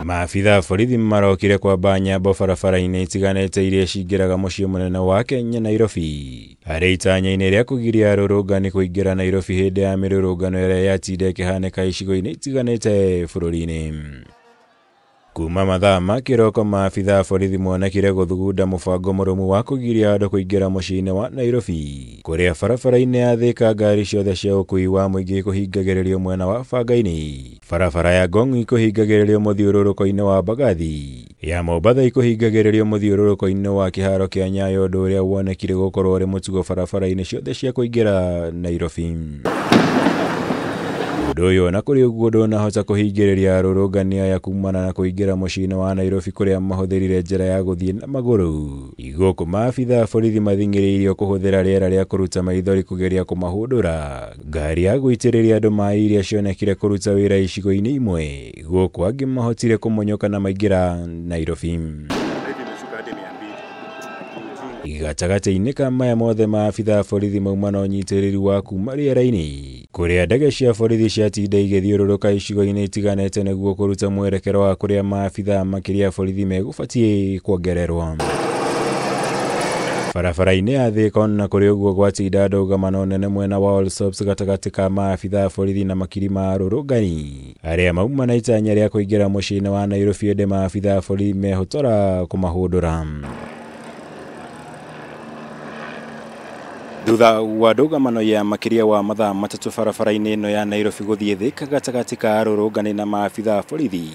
Maabitha a borithi marokire kwamba nyambo barabara-inĩ itiganĩte iria cingĩraga mũciĩ mũnene wa Kenya Nairobi, harĩ itanya-inĩ rĩa kũgiria arũrũngani kũingĩra Nairobi hĩndĩ ya mĩrũrũngano ĩrĩa yatinda ĩkĩhanĩka icigo-inĩ itiganĩte bũrũri-inĩ. Kuma mathaa ma kĩroko maabitha a borithi monekire gũthugunda mũbango mũrũmu wa kũgiria andũ kũingĩra mũciĩ-inĩ wa Nairobi, kũrĩa barabara-inĩ ya Thika ngari ciothe cia ũkuui wa mũingĩ ikũhingagĩrĩrio mwena wa Bangaini, barabara ya Ngong ikũhingagĩrĩrio mũthiũrũrũko-inĩ wa Mbagathi, ya Mombatha ikũhingagĩrĩrio mũthiũrũrũko-inĩ wa kĩharo kĩa Nyayo, ũndũ ũrĩa wonekire gũkorwo ũrĩ mũtugo barabara-inĩ ciothe cia kũingĩra Nairobi. Ũndũ ũyũ ona kũrĩ ũguo ndũnahota kũhingĩrĩria arũrũngani aya kumana na kũingĩra mũciĩ-inĩ wa Nairobi kũrĩa mahũthĩrire njĩra ya gũthiĩ na magũrũ. Gũkũ maabitha a borithi mathing'ĩrĩirio kũhũthĩra rĩera rĩa kũruta maithori kũgeria kũmahũndũra. Ngari ya gũitĩrĩria andũ maĩ iria cionekire kũruta wĩra icigo-inĩ imwe, gũkũ angĩ mahotire kũmonyoka na maingĩra Nairobi. Gatagatĩ-inĩ ka maya mothe maabitha a borithi mauma na ũnyitĩrĩri wa kuma rĩera-inĩ, kũrĩa ndege cia borithi ciatinda igĩthiũrũrũka icigo-inĩ itiganĩte nĩguo kũruta mwerekero wa kũrĩa maabitha makĩria a borithi megũbatiĩ kuongererwo. Barabara-inĩ ya Thika ona kũrĩ ũguo gwatinda ndũgamano nene mwena wa Allsops gatagatĩ ka maabitha a borithi na makiri ma arũrũngani arĩa mauma na itanya rĩa kũingĩra mũciĩ-inĩ wa Nairobi, ĩndĩ maabitha a borithi mehotora kũmahũndũra. Thutha wa ndũgamano ya makĩria wa mathaa 3 barabara-inĩ ĩno ya Nairobi gũthiĩ Thika gatagatĩ ka arũrũngani na maabitha a borithi,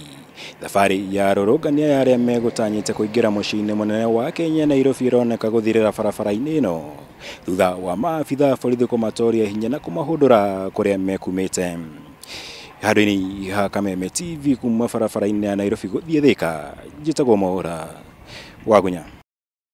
thabarĩ ya arũrũngani aya arĩa megũtanyĩte kũingĩra mũciĩ-inĩ mũnene wa Kenya Nairobi ĩroneka gũthirĩra barabara-inĩ ĩno thutha wa maabitha a borithi kũmatoria hinya na kũmahũndũra kũrĩa mekumĩte. Handũ-inĩ ha Kameme TV kuma barabara-inĩ ya Nairobi gũthiĩ Thika, njĩtagwo Mwaũra Wagunya.